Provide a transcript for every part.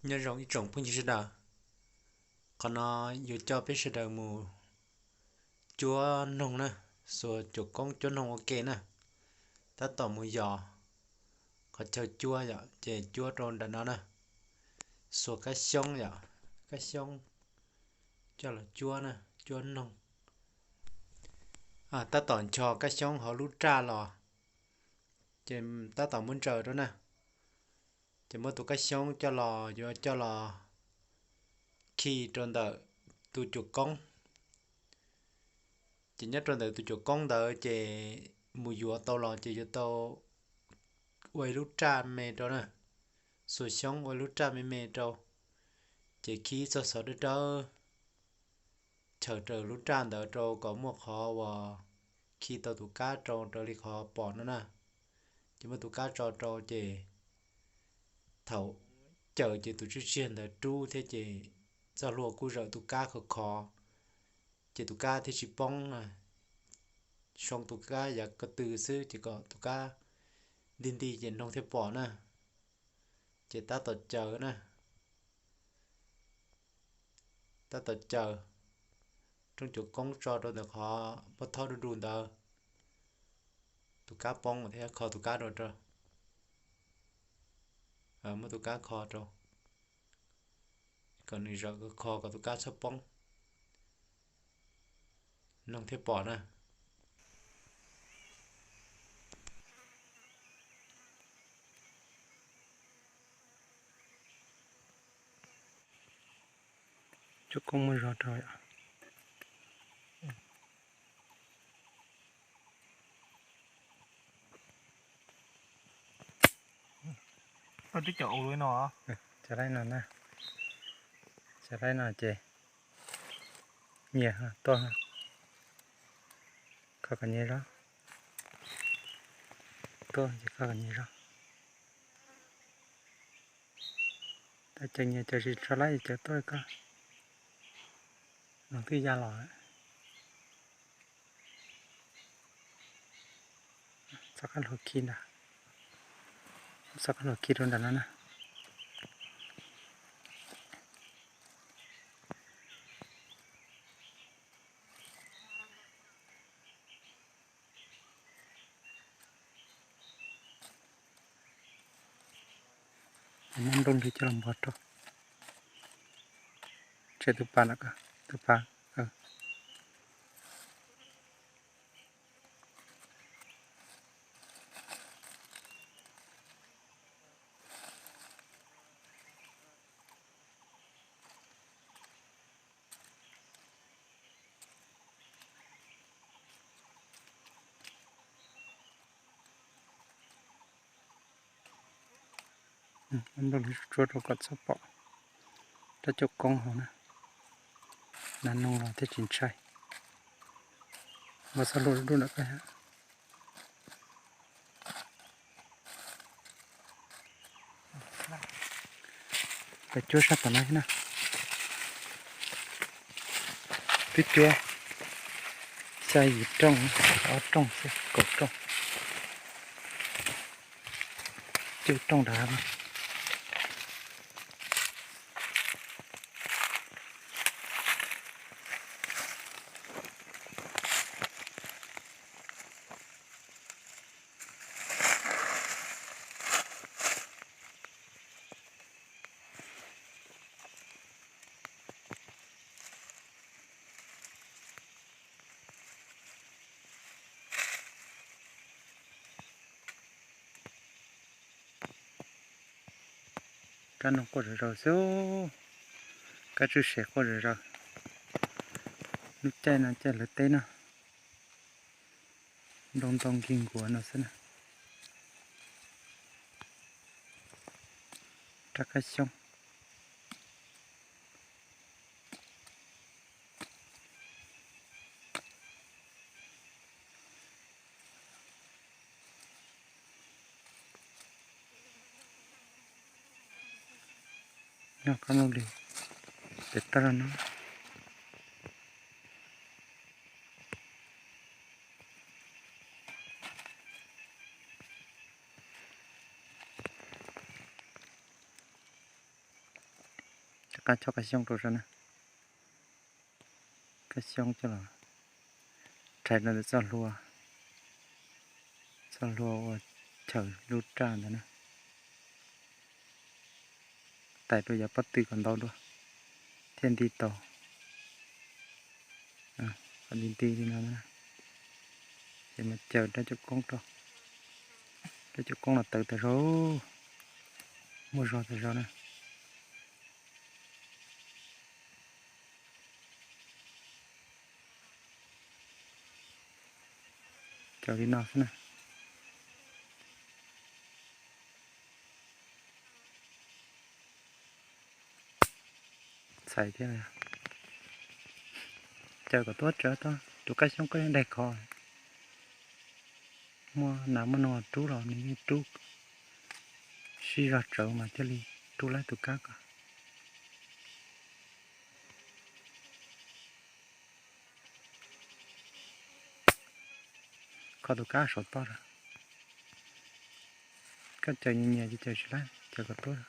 Nyob zoo ib tsoom phooj ywg sawv daws, qhov no yuav coj peb sawv daws mus cuab noog na, xuas cuam koob cuab noog ua ke na. Tab tom mus yos qhov chaw cuab yom, ces cuab rau nram no na, xuas kab xyoob yom, kab xyoob coj los cuab na, cuab noog. Tab tom ncho kab xyoob hauv lub raj los, ces tab tom muab ntsaws rau na. Ces muab tus kab xyoob coj los, yuav coj los khi rau ntawm tus cuam koob. Ces nyob rau ntawm tus cuam koob ntawd ces mus yuav tau los ces yuav tau ua ib lub raj me rau na, xuas xyoob ua lub raj me me rau, ces khi ib txoj xov dawb dawb chaws raws lub raj ntawd rau kom muaj qhov uas khi tau tus kab rau raws li qhov pom no na. Ces muab tus kab tso rau ces thaum cawm ces tus tswb tsiag ntawd rub thiab ces txoj hlua kuj zawm tus kab khov khov, ces tus kab thiaj tsis poob. Soo tus kab yav ko tw xwb ces kom tus kab nti nti ces noog thiaj pom na. Ces tab tom caws na, tab tom caws rooj cuam koob tso rau ntawm qhov pob thob du du ntawd, tus kab poob thiab kho tus kab rau, muab tus kab kho rau kom nws zawm kho kom tus kab txhob poob, noog thiaj pom na. Cuab koob muab zog rau yom. Twb cov ua li no, cov laib no na, cov laib no ces nyias tuaj, kho kom nyias zog, tuaj ces kho kom nyias zog. Tab cov nyias cov tsis tso laib ces cov tuaj koj, noog twb ya los. Txoj qab hluas khi ntag, txoj qab hluas khi rau nram no na. Muab nplooj lwg coj los npog rau. Tshem tus pas na, tus pas. Nplooj lwg tsuab rau kom txhob pom rab cuam koob hauv na. Nas noog los thiaj tsis ntshai. Npog txoj hlua dub dub ntawm koj. Peb cuab sab tom no thiab na. Twb cuab xya yim rooj, ob rooj xwb, kaum rooj, cuaj rooj dav no. Kab noog quaj zom zaws xwb, kab tswj sev quaj zom zaws. Lub caij no caij lawv teb no, nroo ntoo nkig nkuav no xwb na. Rab kab xyoob. Nyob koj mus li pem toj no. Qab chob kab xyoob rau saib na. Kab xyoob coj los rhais rau ntawm txoj hlua, txoj hlua ua chaw lub raj ntawd na. Tais rau yav pob tw kom ntau dua thiaj nti tau. Kom nti nti li no na. Ces mas caws rab cawv koob rau, rab cawv koob los tawv tas zog, muaj zog tas zog na. Caws li no xwb na. Txhais thiab. Caws kom tuaj tsawv tau, tus kab xyoob koj yeej daig khov. Muaj nas muaj noog rub los nws yeej rub sib zog tsawv mas thiaj li rub laib tus kab ko. Kho tus kab saum toj rau. Koj caws nyias nyias ces caws tsis laib, caws kom tuaj.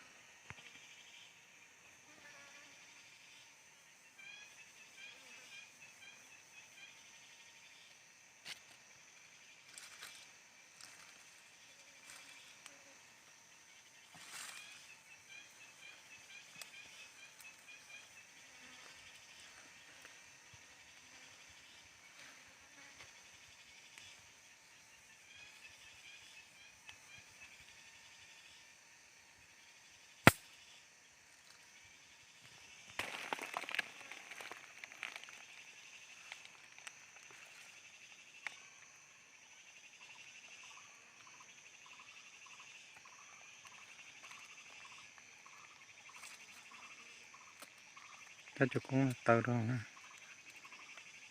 Rab cawv koob tawv rau na,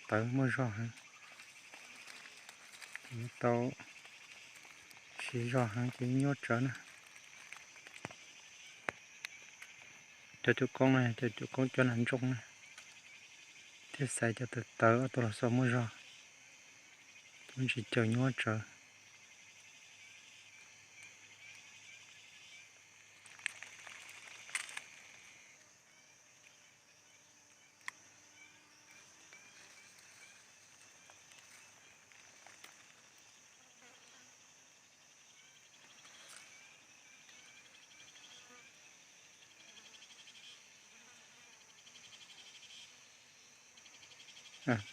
tawv muaj zog heev, tau siv zog heev ces nyuaj tsawv na. Cov cawv koob no yog cov cawv koob coj nas ntsooj na, thiaj xaiv cov tawv tawv ob tug los xo muaj zog, muaj ntsis caws nyuaj tsawv.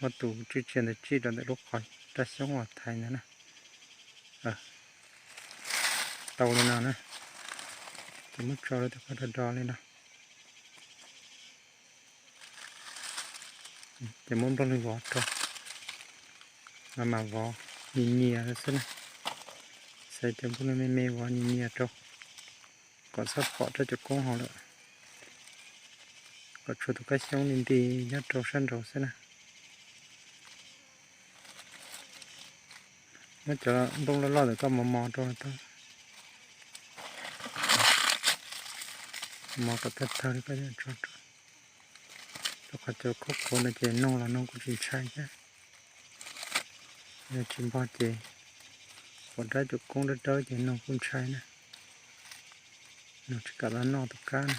Muab tus tswj tsiaj ntawd tsij rau ntawm lub qhov rab xyoob uas thaiv ntawd na. Tau li no na, ces muab tso rau tim qhov do do li no. Ces muab nplooj lwg vov rau, mas vov nyias nyias xwb na. Xaiv cov nplooj lwg me me vov nyias nyias rau, kom txhob pom rab cawv koob hauv lawm, kom tshuav tus kab xyoob nti nti nyob rau sab nraud xwb na. Muab cov nplooj loj loj ntawm koj mos mos rau, mos kom tag tag li koj tso rau. Rau qhov cov khaub khuav no ces noog los noog kuj tsis ntshai thiab. Yog tsis npog ces pom rab cawv koob dawb dawb ces noog kuj ntshai na. Noog tsis kam los noj tus kab na.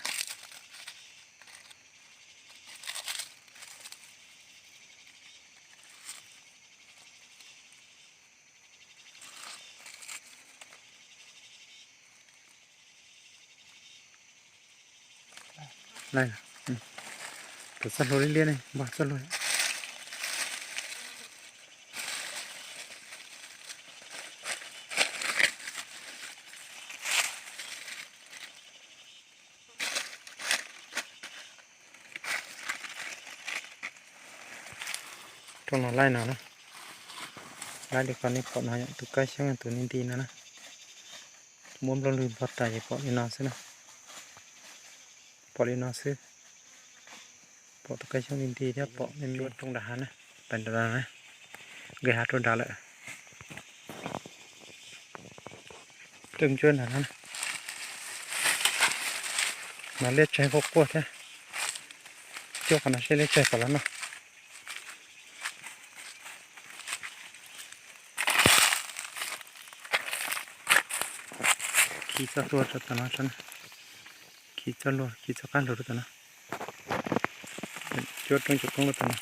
Laij, tus txoj hlua liab liab ne, npog txoj hlua. Rooj no laij no na, laij li qhov nej pom no yog tus kab xyoob tus nti nti no na. Muab nplooj lwg npog tas ces pom li no xwb na. Pom li no xwb. Pom tus kab xyoob nti nti thiab pom me me rooj nram hav na. Pais nram no na, nqis hav rau nrad lawm. Rooj ntsuab nrad no, mas liab tsawg quaj quaj thiab. Cuab qhov no seb liab tsawg kom los noj. Khi txoj hlua rau tom no, khi txoj hlua, khi txoj qab hlua rau tom no. Cuab roob cuab koob lawm tau na.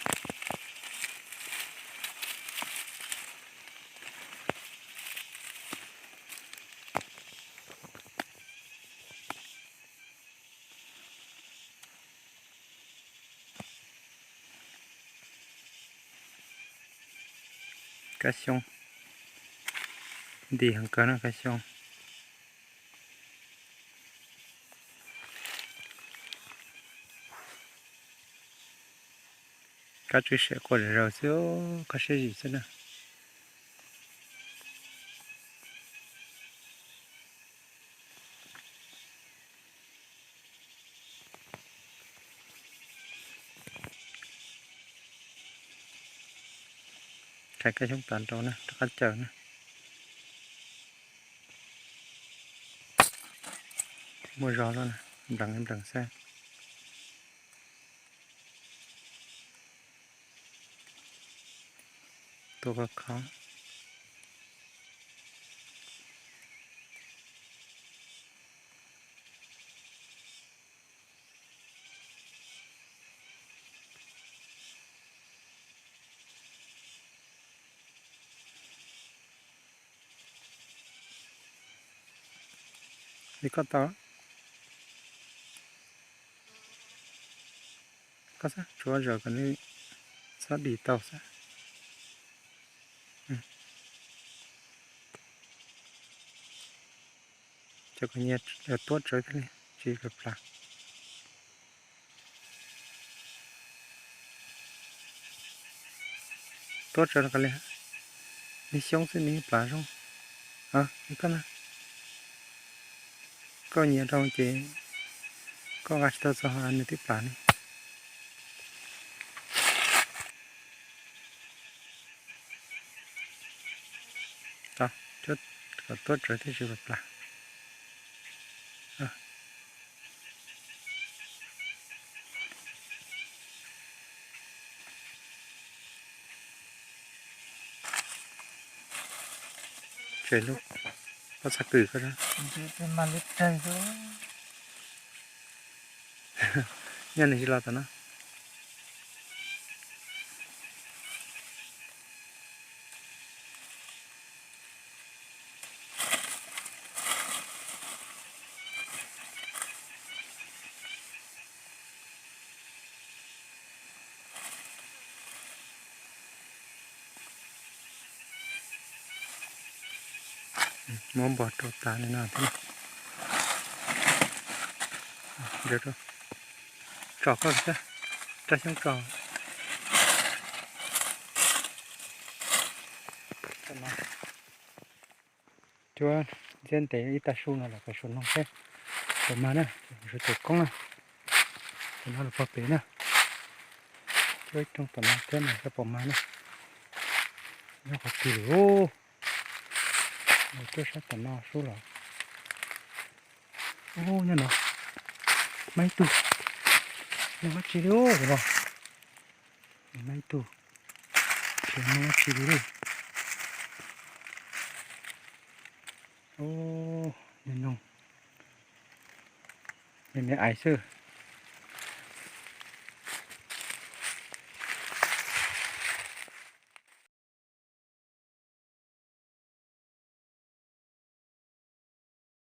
Kab xyoob, nti heev kawg na kab xyoob. Kab tswb siav quaj zom zaws xwb, kab siab zim xwb na. Khai kab xyoob tas nrau na, rov qab caws na. Muaj zog lawm, nplees nplees xwb. Tua kho kho. Li koj tau, koj xav tshuav zaws kom nws txhob dim tau xwb. Cov kom nyias tuab tsawv thiaj li tsis plas plas. Tuab tsawv los ko li, nws xyoob xwb nws plas zoo. Koj na, koj nyiam rau ces koj nqa tsis tau txog nws twb plas ne. Kom tuab tsawv thiaj tsis plas plas. Tseg lub pob txha kws ko. Nyob nws tsis los tom no. Muab npog rau tas li no thiab. Tso koj thiab, rab xyoob tso. Cuab ntxiab ntev ib tag su no los pem suav noog seb puas mag na, suav tus koob na. Tam no los pog pem na, cuab ib rooj tom no thiab mas seb puas mag na. Nyob qhov twg lawm? Cuab sab tom no sub los. Ub, nyob no, mag ib tug, nyob dab tsi li ub no, mag ib tug, tsis mag dab tsi li. Ub, nyob no, me me ais xwb.